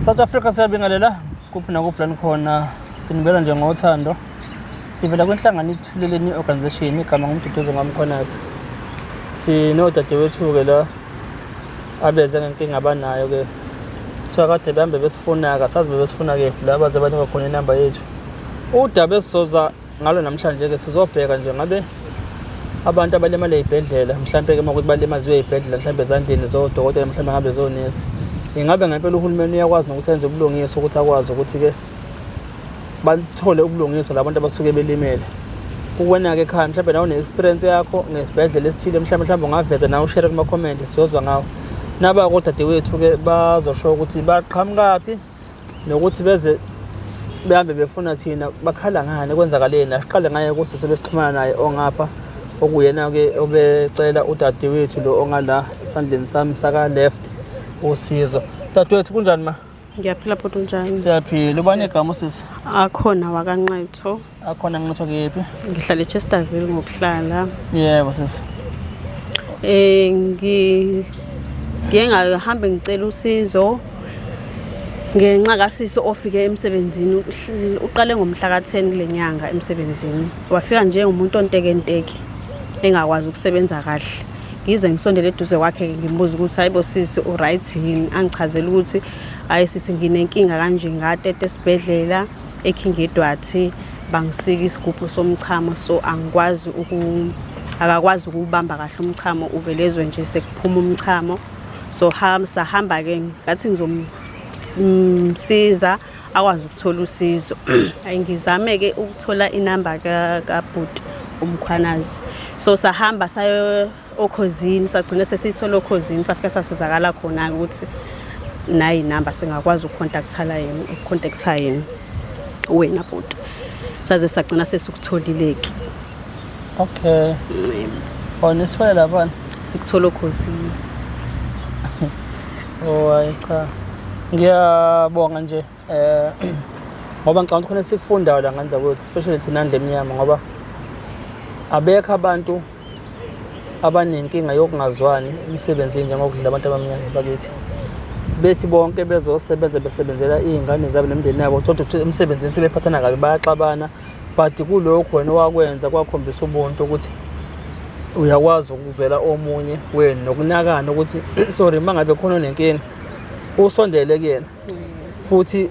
South Africa, siyabingelela kuphi nakuphi la nikhona. Sinibela nje ngothando. Sivela kwinhlangano iThuleleni Organization, igama nguMduduzi Ngwamkhonazi. Sinodadewethu-ke la abeze ngenkinga abanayo-ke. Kuthiwa kade behambe besifuna-ke, asazi bebesifuna-ke la baze banika khona inamba yethu. Udaba esizoza ngalo namhlanje-ke, sizobheka nje ngabe abantu abalimala ey'bhedlela, mhlampe-ke uma kuthi balimaziwe ey'bhedlela, mhlampe ezandleni zodokotela, mhlampe ngabe zonesi, ingabe ngempela uhulumeni uyakwazi nokuthi enze ubulungiswa ukuthi akwazi ukuthi-ke bathole ubulungiswa labantu abasuke belimele. Kuwena-ke ekhaya, mhlawumbe nawe une-experience yakho ngesibhedlela esithile, mhlawumbe ungaveza nawe, u-share kuma-comment, siyozwa ngawo. Naba kodadewethu-ke bazosho ukuthi baqhamukaphi nokuthi beze behambe befuna thina, bakhala ngani, kwenzakaleni. Asiqale ngaye kusisi besixhumana naye ongapha, okuyena-ke obecela udadewethu lo ongala esandleni sami saka-left usizo. Dadewethu, kunjani ma? Ngiyaphila bhuti, unjani? Siyaphila. Ubani igama usisi? Akhona wakaNqetho. Akhona Nqetho kephi? Ngihlala eChesterville ngokuhlala. Yebo sisi. Ngiye ngahambe ngicela usizo ngenxa kasisi ofike emsebenzini, uqale ngomhla ka-10 kule nyanga emsebenzini. Wafika njengomuntu ontekenteke engakwazi ukusebenza kahle. Ngize ngisondele eduze kwakhe ngimbuza ukuthi hayibo sisi, u-right yini? Angichazele ukuthi hayi sisi, nginenkinga kanje, ngateta esibhedlela eKing Edward, bangisika isigubhu somchamo, so angikwazi uku akakwazi ukuwubamba kahle umchamo, uvelezwe nje sekuphuma umchamo. So sahamba ke, ngathi ngizomsiza akwazi ukuthola usizo. Ayi, ngizame ke ukuthola inamba kabhuti uMkhwanazi. So sahamba sayo oKhozini, sagcina sesiyithola oKhozini, safika sasizakala khona ukuthi nayi inamba, singakwazi ukucontactala yena, ukucontacta yena wena bhuti. Saze sagcina sesikutholile-ke. Okay. Oh, nisithole lapha? Sikuthola oKhozini. Oh hayi cha. Ngiyabonga nje ngoba ngicabanga ukuthi khona esikufundayo la nganza kwethu, especially thina ndle emnyama, ngoba abekho abantu abanenkinga yokungazwani emsebenzini njengokudlula abantu abamnyama bakithi. Bethi bonke bezosebenza, besebenzela iy'ngane zabo nemindeni yabo, uthola ukuthi emsebenzini sebephathana kabi, bayaxabana. But kulokhu wena owakwenza kwakhombisa ubuntu, ukuthi uyakwazi ukuzwela omunye wenu nokunakana ukuthi, sorry, uma ngabe khona onenkinga usondele kuyena, futhi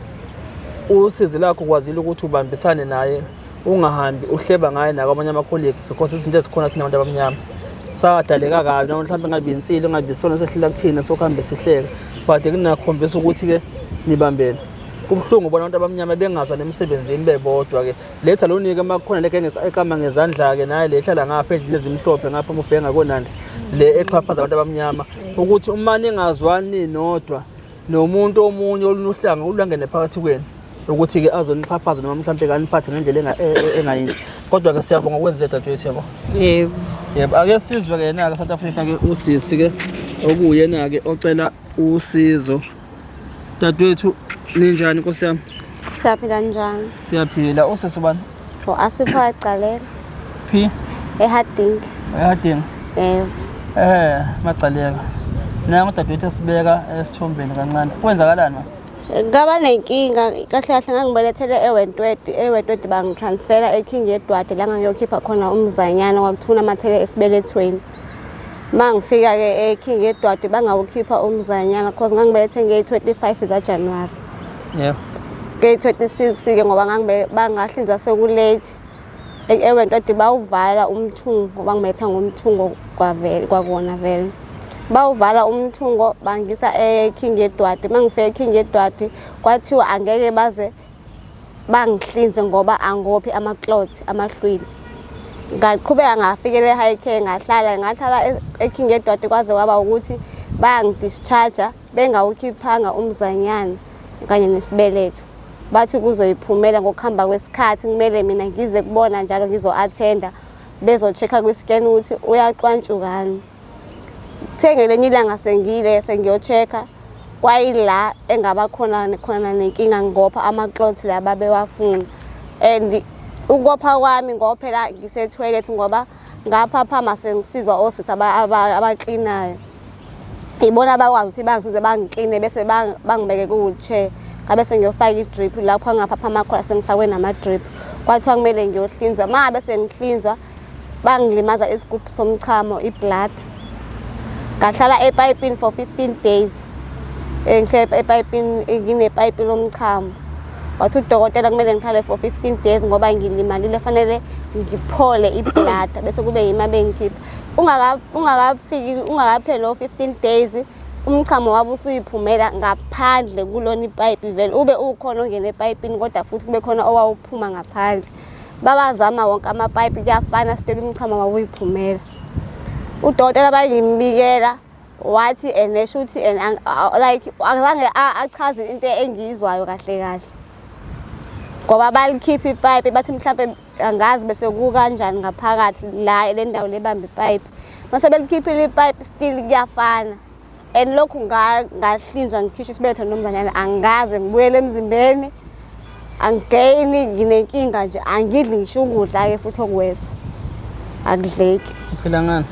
usizi lakho ukwazile ukuthi ubambisane naye, ungahambi uhleba ngaye nakwamanye ama-colleague, because izinto ezikhona thina abantu abamnyama sadaleka kabi, noma mhlawumbe ngabe insilo, ngabe isona sehlela kuthina, sokuhambe sihleka, but kunakhombisa ukuthi-ke nibambene. Kubuhlungu ubona abantu abamnyama bengazwa nemsebenzini bebodwa-ke. Letha lo nike uma kukhona le genge ekama ngezandla-ke naye le ehlala ngapha endlini ezimhlophe ngapha, uma ubheka ngakonandi le exhaphaza abantu abamnyama, ukuthi uma ningazwani nodwa nomuntu omunye olunye uhlanga ulangene phakathi kwenu ukuthi-ke azonixhaphaza noma mhlawumpe kaniphathe ngendlela engayinhle. Kodwa-ke siyabonga ukwenzile dadewethu, yabo. Yebo. Yebo, ake sizwe-ke yena-ke South Africa-ke usisi-ke okuyena-ke ocela usizo. Dadewethu, ninjani nkosi yami? Siyaphila, njani? Siyaphila. Usisi ubani? U-Asipho Gcaleka. Phi? eHarding. EHarding. Yebo. Magcaleka. Nangu dadewethu esibeka esithombeni kancane. Kwenzakalani ma? Ngaba nenkinga kahle kahle, ngangibelethele eWentworth, eWentworth bangitransfera eKing Edward la ngangiyokhipha khona umzanyana kwakuthiwa unamathele esibelethweni. Ma ngifika-ke eKing Edward bangawukhipha umzanyana cause ngangibelethe ngeyi-25 zaJanuwari. Ngeyi-26-ke ngoba bangahlinzwa seku-late. EWentworth bawuvala umthungo ngoba ngibeletha ngomthungo kwavele kwakona vele. Bawuvala umthungo, bangisa eKing Edward. Uma ngifika eKing Edward kwathiwa angeke baze bangihlinze ngoba angophi ama-clot amahlwili. Ngaqhubeka ngafikela e-high care, ngahlala ngahlala eKing Edward kwaze kwaba ukuthi bayangi-discharge bengawukhiphanga umzanyana kanye nesibeletho. Bathi kuzoyiphumela ngokuhamba kwesikhathi, kumele mina ngize kubona njalo, ngizo-attenda, bezo-check-a kwi-scan ukuthi uyaxwantshukani. Kuthe ngelinye ilanga sengile sengiyo-check-a, kwayila engaba khona khona nenkinga, ngopha ama-clots la babewafuna, and ukopha kwami ngophela ngise-toilet ngoba ngaphaphama sengisizwa osisi abaklinayo, ibona abakwazi ukuthi bangisize bangikline bese bangibeke ku-wheelchair. Ngabe sengiyofaka i-drip lapho ngaphaphama khona sengifakwe nama-drip. Kwathiwa kumele ngiyohlinzwa. Uma ngabe sengihlinzwa bangilimaza isigubhu somchamo i-bladder. Ngahlala epayipini for 15 days. Ngihlele epayipini nginepayipi lomchamo. Wathi udokotela kumele ngihlale for 15 days ngoba ngilimalile fanele ngiphole i-bladder bese kube yima bengikhipha. Ungakafiki ungakapheli lo 15 days umchamo wabo usuyiphumela ngaphandle kulona ipayipi vele ube ukhona ongena epayipini kodwa futhi kube khona owawuphuma ngaphandle. Babazama wonke amapayipi kuyafana still umchamo wawuyiphumela. Udokotela bangimbikela wathi ene shuthi and like akazange achaze into engiyizwayo kahle kahle. Ngoba balikhipha ipayipi bathi mhlampe angazi bese kukanjani ngaphakathi la le ndawo lebamba ipayipi. Mase belikhiphile ipayipi still kuyafana. And lokhu ngahlinzwa ngikhishwa isibeletho nomzanyana angikaze ngibuyele emzimbeni. Angigeyini nginenkinga nje angidli ngisho ukudla-ke futhi okuwesi. Akudleki. Uphila ngani?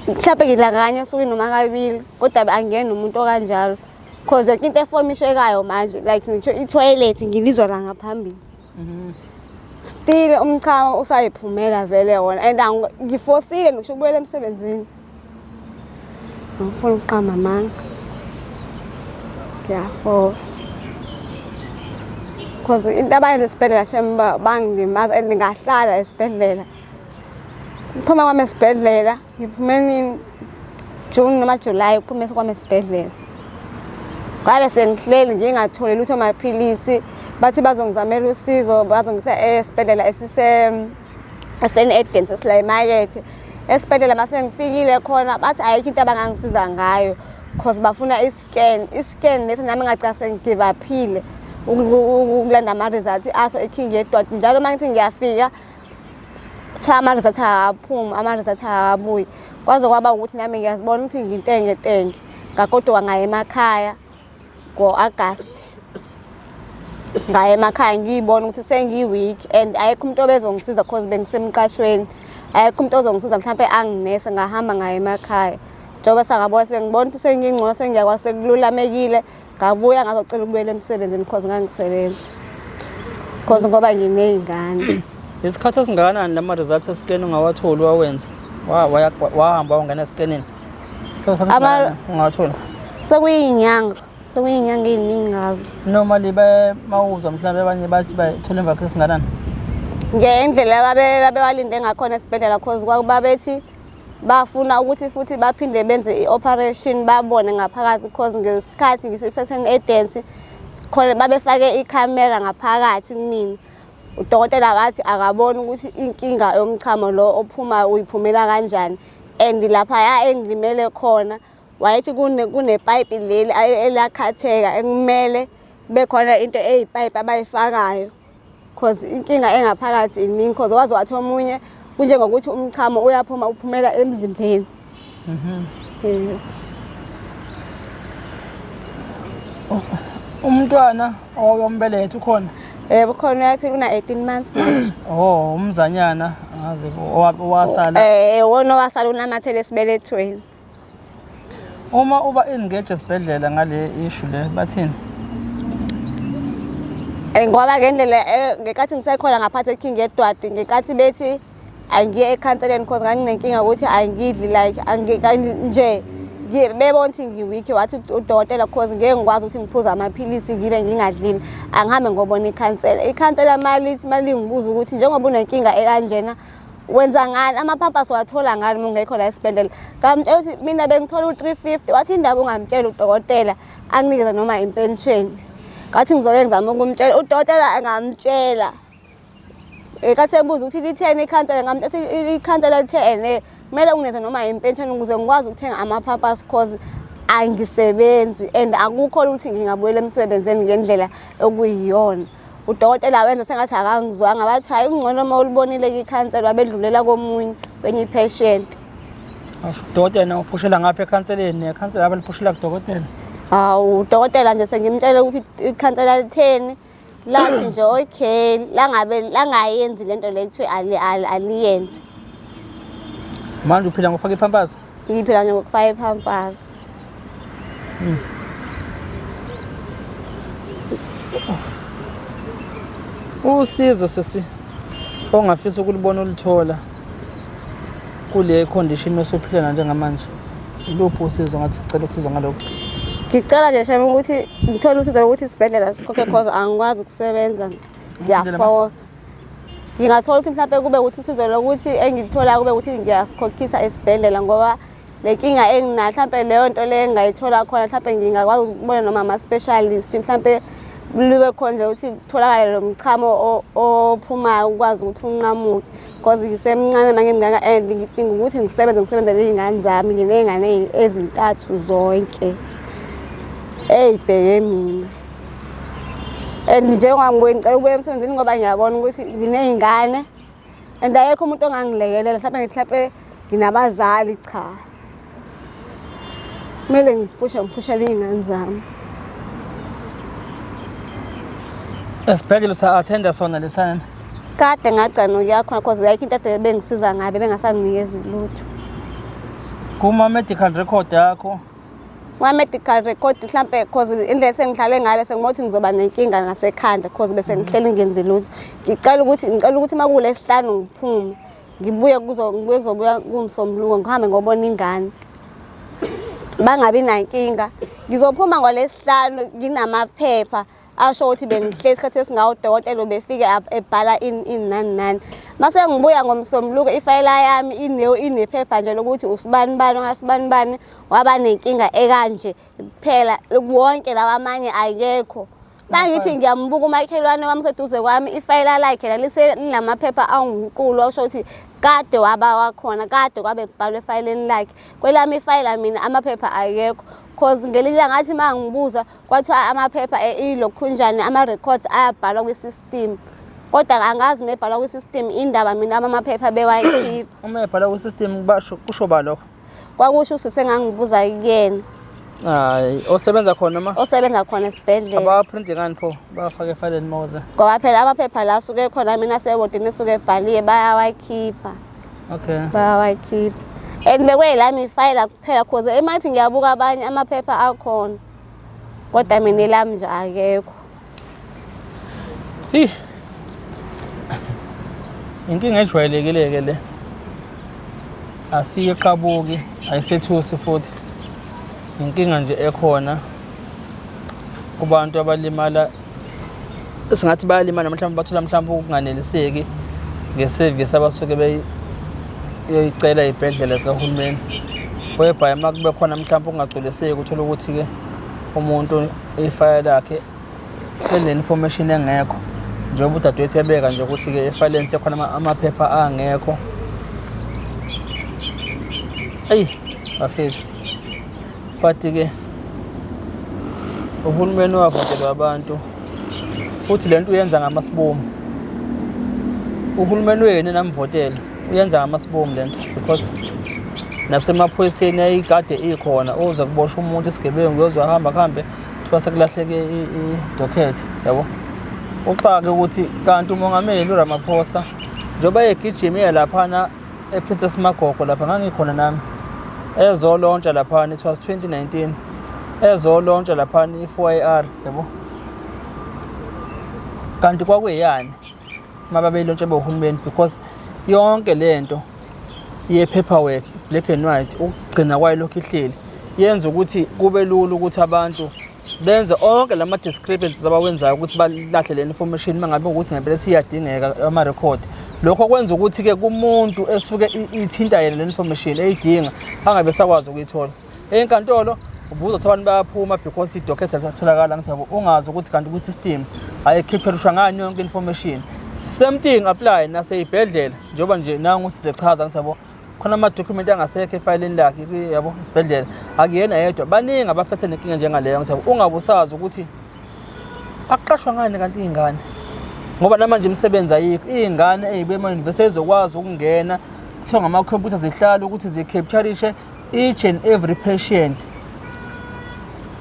Mhlawumbe ngidla kanye esukwini noma kabili kodwa angiyena umuntu okanjalo. Cause yonke into efomishekayo manje like ngisho i-toilet ngilizwa la ngaphambili. Still umchamo usayiphumela vele wona and ngifosile ngisho ukubuyela emsebenzini. Angifuni ukuqamba amanga. Ngiyafosa. Cause into abayenza esibhedlela shem bangilimaza and ngahlala esibhedlela. Ukuphuma kwami esibhedlela ngiphume nini? June noma July ukuphume kwami esibhedlela. Ngabe sengihleli ngingatholi lutho amaphilisi bathi bazongizamela usizo bazongisa esibhedlela esise St Edgens esila emakethe. Esibhedlela mase ngifikile khona bathi ayikho into abangangisiza ngayo cause bafuna i-scan. I-scan lesi nami ngagcina sengi-give up-ile ukulanda ama-results aso e-King Edward. Njalo uma ngithi ngiyafika kuthiwa ama-results akaphumi, ama-results akabuyi. Kwaze kwaba ukuthi nami ngiyazibona ukuthi ngintengetenge. Ngagoduka ngaya emakhaya ngo-Agasti. Ngaya emakhaya ngiyibona ukuthi sengiyi-weak and ayekho umuntu obezongisiza cause bengisemqashweni. Ayekho umuntu ozongisiza mhlampe anginese ngahamba ngaya emakhaya. Njengoba sangabona sengibona ukuthi sengingcono sengiyakwazi sekululamekile ngabuya ngazocela ukubuyela emsebenzini cause ngangisebenza. Cause ngoba nginey'ngane. Isikhathi esingakanani lama results e-scan ungawatholi wawenza? Wahamba wangena escanini. Isikhathi esingakanani ungawatholi? Sekuyinyanga, sekuyinyanga ey'ningi kabi. Normally mawuzwa mhlawumbe abanye bathi bayithola emva kwesingakanani? Ngendlela babewalinde ngakhona esibhedlela cause kwakubabethi bafuna ukuthi futhi baphinde benze i-operation babone ngaphakathi cause ngesikhathi ngisese-St Edens khona babefake ikhamera ngaphakathi kumina. Udokotela wathi akaboni ukuthi inkinga yomchamo lo ophumayo uyiphumela kanjani and laphaya engilimele khona wayethi kunepayipi leli elakhatheka ekumele kube khona into eyipayipi abayifakayo cause inkinga engaphakathi iningi cause waze wathi omunye kunjengokuthi umchamo uyaphuma uphumela emzimbeni. Umntwana owawumbeletha ukhona? Yebo khona uyaphila una 18 months manje. Oh, umzanyana angazi owasala. Wona owasala unamathele esibelethweni. Uma uba engage esibhedlela ngale issue le bathini? Ngoba ngendlela ngenkathi ngisekhona ngaphathi eKing Edward ngenkathi bethi angiye ekhanseleni cause nganginenkinga ukuthi angidli like nje bebona ukuthi ngi-weak wathi udokotela cause ngeke ngikwazi ukuthi ngiphuze amaphilisi ngibe ngingadlile angihambe ngobona ikhansela. Ikhansela malithi malingibuza ukuthi njengoba unenkinga ekanjena wenza ngani ama-pampers wathola ngani uma ungekho la esibhedlela. Ngamtshela ukuthi mina bengithola u-350 wathi indaba ungamtshela udokotela anginikeze noma impensheni. Ngathi ngizoke ngizame ukumtshela udokotela angamtshela. Ngenkathi ebuza ukuthi litheni ikhansela ngamtshela ukuthi ikhansela lithe ene kumele unginikeze noma impensheni ukuze ngikwazi ukuthenga ama-pampers cause angisebenzi and akukho ukuthi ngingabuyela emsebenzini ngendlela okuyiyona. Udokotela wenza sengathi akangizwanga wathi hhayi kungcono uma ulibonile-ke ikhansela wabedlulela komunye kwenye i-patient. Asho udokotela uphushela ngapha ekhanseleni nekhansela abaliphushela kudokotela. Hawu udokotela nje sengimtshele ukuthi ikhansela litheni lathi nje okay langabe langayenzi lento le kuthiwe aliyenzi. Manje uphila ngokufaka ipampers? Ngiphila nje ngokufaka ipampers. Usizo sisi ongafisa ukulibona ulithola kule condition osuphila na njengamanje. Iluphi usizo ngathi ucela ukusizwa ngalokho? Ngicela nje shame ukuthi ngithole usizo ukuthi isibhedlela sikhokhe cause angikwazi ukusebenza ngiyafosa. Ngingathola ukuthi mhlawumbe kube ukuthi usizo lokuthi engilitholayo kube ukuthi ngiyasikhokhisa esibhedlela ngoba le nkinga enginayo mhlawumbe leyo nto le engingayithola khona mhlawumbe ngingakwazi ukubona noma ama-specialist mhlawumbe libe khona nje ukuthi kutholakale lo mchamo ophumayo ukwazi ukuthi unqamuke because ngisemncane manje ngingaka and ngidinga ukuthi ngisebenze ngisebenzele iy'ngane zami nginey'ngane ezintathu zonke ey'bheke mina and njengoba ngibuye ngicela ukubuya emsebenzini ngoba ngiyabona ukuthi nginey'ngane and akekho umuntu ongangilekelela mhlawumbe ngithi mhlawumbe nginabazali cha kumele ngiphushe ngiphushele iy'ngane zami. Esibhedlela usa-athenda sona lesana? Kade ngagcina nokuya khona cause ayikho into ade bengisiza ngayo bebengasanginikezi lutho. Kuma-medical record yakho? Kuma-medical record mhlampe cause indlela esengihlale ngayo bese ngibona ukuthi ngizoba nenkinga nasekhanda cause bese ngihleli ngenzi lutho. Ngicela ukuthi uma kuwuLwesihlanu ngiphume ngibuye kuzo ngibuye kuzobuya kuMsombuluko ngihambe ngobona ingane. Bangabi nankinga. Ngizophuma ngoLwesihlanu nginamaphepha asho ukuthi bengihleli isikhathi esingawudokotela ubefike ebhala ini ini nani nani. Mase ngibuya ngoMsombuluko ifayela yami inephepha nje lokuthi usibani bani ongasibani bani waba nenkinga ekanje kuphela wonke lawa amanye akekho. Mangithi ngiyambuka umakhelwane wami oseduze kwami ifayela lakhe lalise linamaphepha awumqulu osho ukuthi kade waba wakhona kade kwabe kubhalwe efayeleni lakhe. Kwelami ifayela mina amaphepha akekho cause ngelinye ilanga ngathi uma ngibuza kwathiwa amaphepha ilokhunjani ama-records ayabhalwa kwi-system kodwa angazi uma ebhalwa kwi-system indaba mina amaphepha bewayikhipha. Uma ebhalwa kwi-system basho kusho ba lokho? Kwakusho usisi engangibuza kuyena. Hayi, osebenza khona noma? Osebenza khona esibhedlela. Abawaprinti ngani pho? Bawafake efayeleni mawuze. Ngoba phela amaphepha la asuke khona mina asewodini esuke ebhaliwe bayawakhipha. Okay. Bayawakhipha. And bekuyelami ifayela kuphela cause emathi ngiyabuka abanye amaphepha akhona. Kodwa mina elami nje akekho. Hi. Inkinga ejwayelekile ke le. Asiyiqabuki, ayisethusi futhi. Inkinga nje ekhona kubantu abalimala singathi bayalimala mhlawumbe bathola mhlawumbe ukunganeliseki ngesevisi abasuke beyoyicela ey'bhedlela zikahulumeni. Whereby uma kube khona mhlawumbe ukungagculiseki uthole ukuthi-ke umuntu ifayela lakhe seline-information engekho njengoba udadewethu ebeka nje ukuthi-ke efayeleni sekhona amaphepha angekho. Eyi bafethu, but-ke uhulumeni wavotelwa abantu futhi le nto uyenza ngamasibomu. Uhulumeni wenu enamvotela uyenza ngamasibomu le nto because nasemaphoyiseni yayikade ikhona uze kuboshwa umuntu isigebengu uyozwa hamba kuhambe kuthiwa sekulahleke i-docket yabo. Uxake ukuthi kanti umongameli uRamaphosa njengoba egijima eya laphana ePrincess Magogo lapha ngangikhona nami ezolontsha laphana, it was 2019 ezolontsha laphana i-4IR yabo. Kanti kwakuyiyani uma babeyilontsha behulumeni because yonke lento ye-paperwork black and white ukugcina kwayo lokhu ihleli yenza ukuthi kube lula ukuthi abantu benze onke lama discrepancies abawenzayo ukuthi balahle le information uma ngabe ukuthi ngempela siyadingeka ama-record. Lokho kwenza ukuthi-ke kumuntu esuke ithinta yena le information eyidinga angabe esakwazi ukuyithola. Enkantolo ubuza ukuthi abantu bayaphuma because i-docket alisatholakala, ngithi yabo ungazi ukuthi kanti kwi-system ayikhipherushwa ngani yonke information. Same thing apply nasey'bhedlela njengoba nje nangu sizechaza ngithi yabo khona ama-document angasekho efayeleni lakhe yabo isibhedlela akuyena yedwa, baningi abafese nenkinga njengaleyo ngithi yabo ungabe usazi ukuthi akuqashwa ngani kanti iy'ngane ngoba namanje imisebenzi ayikho. Iy'ngane ey'buye ema-university ezokwazi ukungena kuthiwa ngamakhompyutha zihlale ukuthi zi-capturishe each and every patient.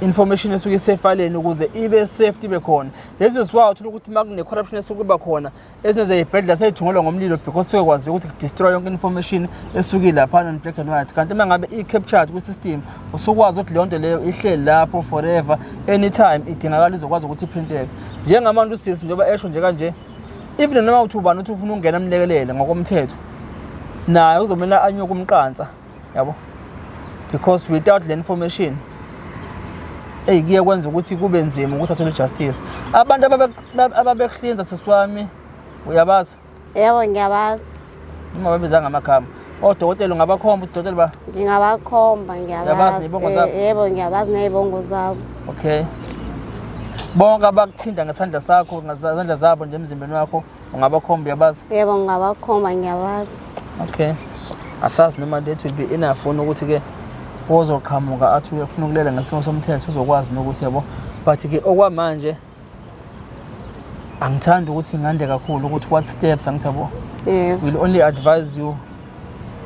Information esuke isefaleni ukuze ibe safety ibe khona. Lezi ziswa uthola ukuthi uma kune corruption esuke iba khona, ezinye zey'bhedlela sey'thungelwa ngomlilo because suke kwaziwa ukuthi kudestroy yonke information esuke ilaphana on black and white. Kanti uma ngabe i-captured kwi-system, usukwazi ukuthi leyo nto leyo ihleli lapho forever, anytime idingakala izokwazi ukuthi iprinteke. Njengamanje usisi njengoba esho nje kanje, even noma uthi ubani uthi ufuna ukungena amlekelele ngokomthetho, naye uzomele anyuke umqansa, yabo, because without le information, eyi, kuye kwenza ukuthi kube nzima ukuthi athole justice. Abantu ababekuhlinza, sisi wami, uyabazi? Yebo, ngiyabazi. Noma babizanga amagama odokotela, ungabakhomba udokotela ba? Ngingabakhomba. Uyabazi ngiyabazi. Ney'bongo zabo? Yebo, ngiyabazi ney'bongo zabo. Okay, bonke abakuthinta ngesandla sakho, ngezandla zabo nje emzimbeni wakho, ungabakhomba, uyabazi? Yebo, ngingabakhomba, ngiyabazi. Okay, asazi noma that will be enough ukuthi-ke ozoqhamuka athi uyafuna ukulela ngesimo somthetho uzokwazi nokuthi, yabo. But-ke okwamanje angithandi ukuthi ngande kakhulu ukuthi what steps, angithi yabo. Yebo. Will only advise you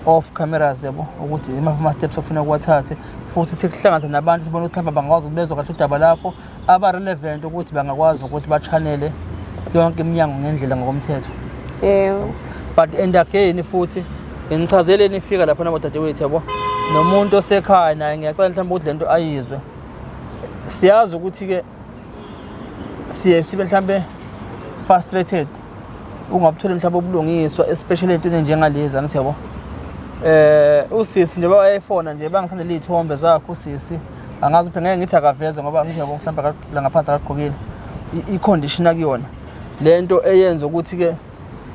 off cameras, yabo, ukuthi imaphi ama-steps ofuna ukuwathathe, futhi sikuhlanganise nabantu sibone ukuthi mhlawumbe bangakwazi ukuthi bezwe kahle udaba lakho, aba-relevant ukuthi bangakwazi ukuthi ba-channele yonke iminyango ngendlela ngokomthetho. Yebo. But and again futhi ngichazeleni, ifika lapha nabodadewethu, yabo, nomuntu osekhaya naye ngiyacela mhlawumbe ukuthi lento ayizwe. Siyazi ukuthi-ke siye sibe mhlambe frustrated ungabutholi mhlawumbe ubulungiswa, especially entweni enjengalezi, angithi yabo. Usisi nje wayefona nje, bangisendela iy'thombe zakhe usisi, angazi phela, ngeke ngithi akaveze ngoba ngithi yabo mhlawumbe la ngaphansi akagqokile. I-condition akuyona lento eyenza ukuthi-ke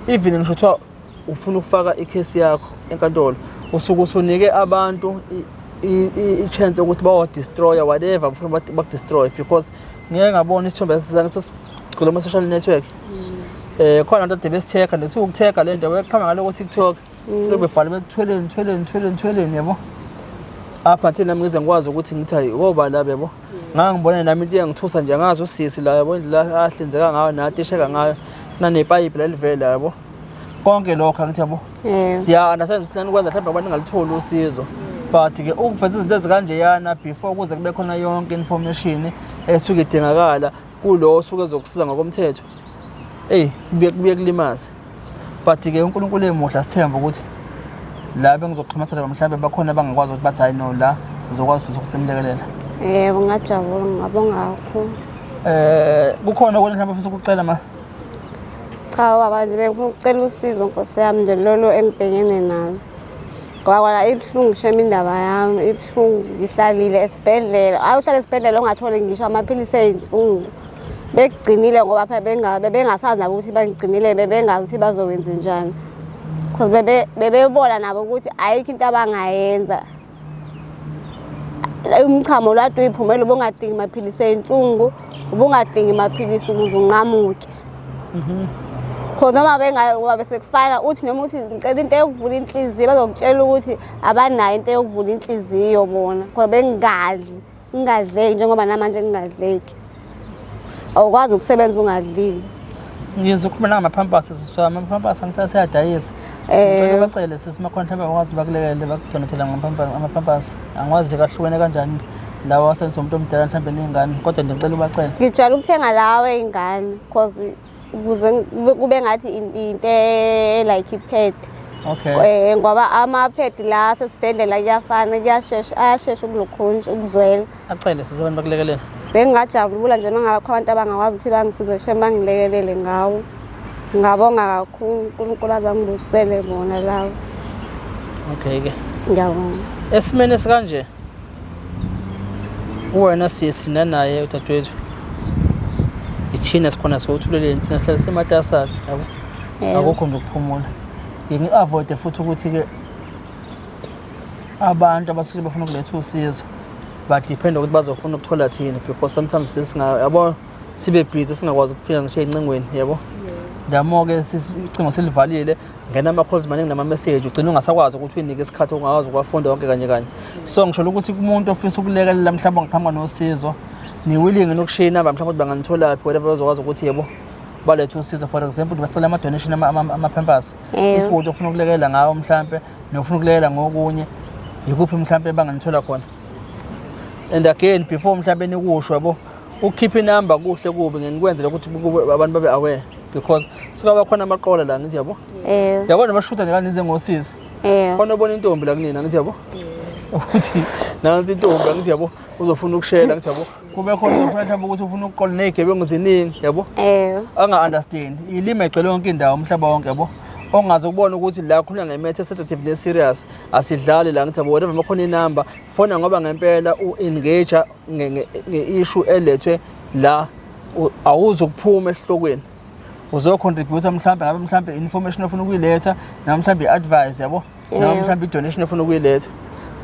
even ngisho kuthiwa ufuna ukufaka ikhesi yakho enkantolo, usuke usunike abantu i-chance yokuthi bawa-destroya whatever bafuna bakudestroy, because ngeke ngabona isithombe sizange sesigcwele ama-social network. Khona abantu ade besithekha nje, ukuthekha le nto beqhama ngalo ku-TikTok, lokhu bebhala bethweleni thweleni thweleni thweleni, yabo, apha until nami ngize ngikwazi ukuthi ngithi hayi, woba laba, yabo. Ngangibona nami into iyangithusa nje, angazi usisi la, yabo, indlela ahlinzeka ngayo natisheka ngayo nanepayipi lalivela, yabo, konke lokho, angithi yabo. Yebo. Siya-understand ukuthi lani kwenza mhlawumbe abantu ngalitholi usizo, but-ke ukuveza izinto ezikanjeyana before kuze kube khona yonke information esuke idingakala kulo osuke ezokusiza ngokomthetho, eyi, kubuye kulimaze. But-ke uNkulunkulu emuhle, asithembe ukuthi la bengizoxhumanisela mhlawumbe bakhona abangakwazi ukuthi bathi hayi no, la sizokwazi ukuthi simlekelele. Yebo, ngajabula, ngingabonga kakhulu. Kukhona okunye mhlawumbe ofisa ukucela, ma? Cha baba, nje bengifuna ukucela usizo, nkosi yami, nje lolo engibhekene nalo. Ngoba kwala ibuhlungu shem indaba yami, ibuhlungu. Ngihlalile esibhedlela. Hayi, uhlala esibhedlela ungatholi ngisho amaphilisi ey'nhlungu. Bekugcinile ngoba phela bebengasazi nabo ukuthi bangigcinile, bebengazi ukuthi bazokwenza njani. Because bebebona nabo ukuthi ayikho into abangayenza. Umchamo lwade uyiphumela, ubungadingi maphilisi ey'nhlungu, ubungadingi maphilisi ukuze unqamuke. Khona noma bengabe besekufana uthi noma uthi ngicela into yokuvula inhliziyo, bazokutshela ukuthi abanayo into yokuvula inhliziyo bona, ngoba bengingadli, ngingadleki njengoba namanje ngingadleki. Awukwazi ukusebenza ungadlile. Ngizwe ukhuluma nangama-Pampers, sisi wami. Ama-Pampers angithi aseyadayisa. Ngicela bacele sisi makhona mhlawumbe bakwazi bakulekelele, bakudonethele ngama-Pampers. Angikwazi kahlukene kanjani lawa asebenzisa umuntu omdala mhlawumbe ney'ngane, kodwa nje ngicela ubacele. Ngijwayele ukuthenga lawa ey'ngane cause ukuze kube ngathi into like i-pad. Ngoba ama-pad la asesibhedlela kuyafana, kuyashesha, ayashesha ukulokhunja ukuzwela. Acele sisi abantu bakulekelele. Bengingajabula nje uma ngabe abantu abangakwazi ukuthi bangisize shem bangilekelele ngawo. Ngingabonga kakhulu, uNkulunkulu aze angibusisele bona labo. Okay-ke. Ngiyabonga. Esimeni esikanje kuwena sisi nanaye udadewethu, ithina sikhona siwuthuleleni, thina sihlale simatasakhe, yabo. Yebo. Akukho nje ukuphumula. Ngike ngi-avoide futhi ukuthi-ke abantu abasuke befuna ukuletha usizo badependa ukuthi bazofuna ukuthola thina, because sometimes yabo sibe busy singakwazi ukufika ngisho ey'ncingweni, yabo. Ndamo-ke ucingo silivalile, ngena ama-calls maningi nama-message, ugcina ungasakwazi ukuthi uyinike isikhathi, ungakwazi ukuwafunda wonke kanye kanye. So ngisho ukuthi kumuntu ofisa ukulekelela mhlawumbe ngaphambi nosizo, ni-willing nokushiya inamba mhlawumbe ukuthi banganitholaphi, whatever, bazokwazi ukuthi, yebo, balethe usizo. For example, basicela ama-donation ama-Pampers. Yebo. If umuntu ofuna ukulekelela ngawo mhlampe nofuna ukulekelela ngokunye, ikuphi mhlampe banganithola khona? And again, before mhlawumbe nikusho, yabo, ukukhipha inamba kuhle kubi, ngenikwenzela ukuthi kube abantu babe aware, because sukaba khona amaqola la, ngithi yabo. Yabona namashutha nje kaninze ngosizi. Khona obona intombi la kunina, ngithi yabo, ukuthi nansi intombi, ngithi yabo, uzofuna ukushela, ngithi yabo, kube khona uzofuna mhlawumbe ukuthi ufuna ukuqola ney'gebengu ziningi, yabo, anga-understand ilimi egcwele yonke indawo umhlaba wonke, yabo, ongaze ukubona ukuthi la khulunywa nge-matter sensitive ne-serious, asidlali la, ngithi yabo. Whatever, makhona inamba, fona, ngoba ngempela u-engage nge-issue elethwe la, awuzukuphuma esihlokweni, uzo-contribute mhlawumbe, ngabe mhlawumbe information ofuna ukuyiletha, noma mhlawumbe i-advice, yabo, noma mhlawumbe i-donation ofuna ukuyiletha.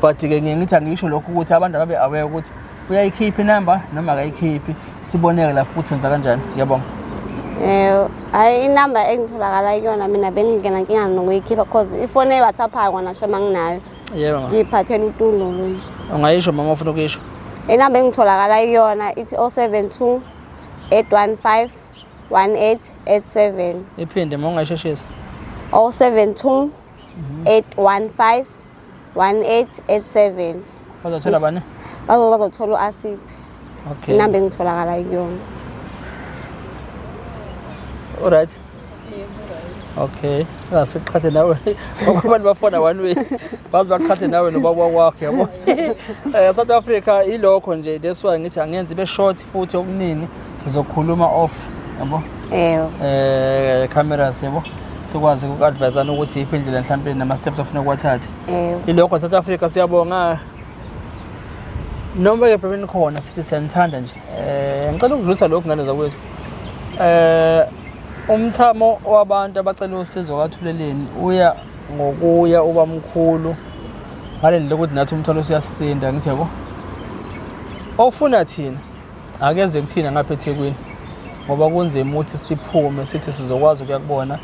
But-ke ngiye ngithi angisho lokho ukuthi abantu ababe aware ukuthi uyayikhipha inamba noma akayikhiphi, siboneke lapho ukuthi senza kanjani. Ngiyabonga. Hayi, inamba engitholakala kuyona mina bengingena nkinga nokuyikhipha, cause ifoni eyi-WhatsApp-ayo kona shoma nginayo. Yebo ma. Ngiyiphathela utulo nje. Ungayisho mama, ufuna ukuyisho. Inamba engitholakala kuyona ithi 072 815 1887. Iphinde ma, ungayisheshisa. 072 815 1887. Bazothola bani? Bazothola u-Asiphi. Inamba engitholakala kuyona. Alright. Okay, singasiqhathe nawe. Ngoba abantu bafona one way. Bazi baqhathe nawe nobaba wakho, yabo. South Africa, ilokho nje, that's why ngithi angenzi ibe short, futhi okuningi sizokhuluma off, yabo. Yebo. Cameras, yabo. Sikwazi uku-advisana ukuthi iphi indlela mhlawumbe nama steps ofuna ukuwathatha. Yebo. Ilokho South Africa, siyabonga. Noma ke phela khona sithi siyanithanda nje. Ngicela ukudlulisa lokhu, ngane zakwethu. Umthamo wabantu abacela usizo kaThuleleni uya ngokuya uba mkhulu ngale ndlela ukuthi nathi umthwalo usuyasisinda, ngithi yabo. Ofuna thina akeze kuthina ngapha eThekwini, ngoba kunzima ukuthi siphume sithi sizokwazi ukuya kubona.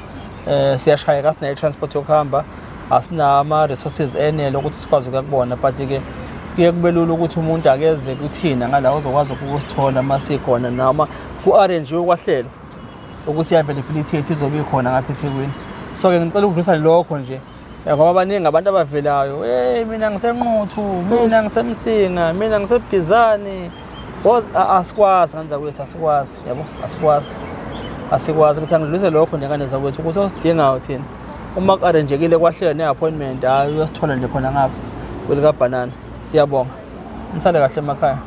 Siyashayeka, asinayo i-transport yokuhamba, asinama resources enele ukuthi sikwazi ukuya kubona, but ke kuye kube lula ukuthi umuntu akeze kuthina ngala, uzokwazi ukusithola uma sikhona, noma ku-arrange kwahlelo ukuthi i-availability yethu izobe ikhona ngapha eThekwini. So-ke ngicela ukudlulisa lokho nje, ngoba baningi abantu abavelayo, hey, mina ngiseNquthu, mina ngiseMsinga, mina ngiseBhizane. Asikwazi ngane zakwethu, asikwazi, yabo, asikwazi, asikwazi ukuthi angidlulise lokho nje, ngane zakwethu, ukuthi osidingayo thina, uma ku-arrange-kile kwahlela ne-appointment, hhayi, uyosithola nje khona ngapha kwelikabhanana. Siyabonga, nisale kahle emakhaya.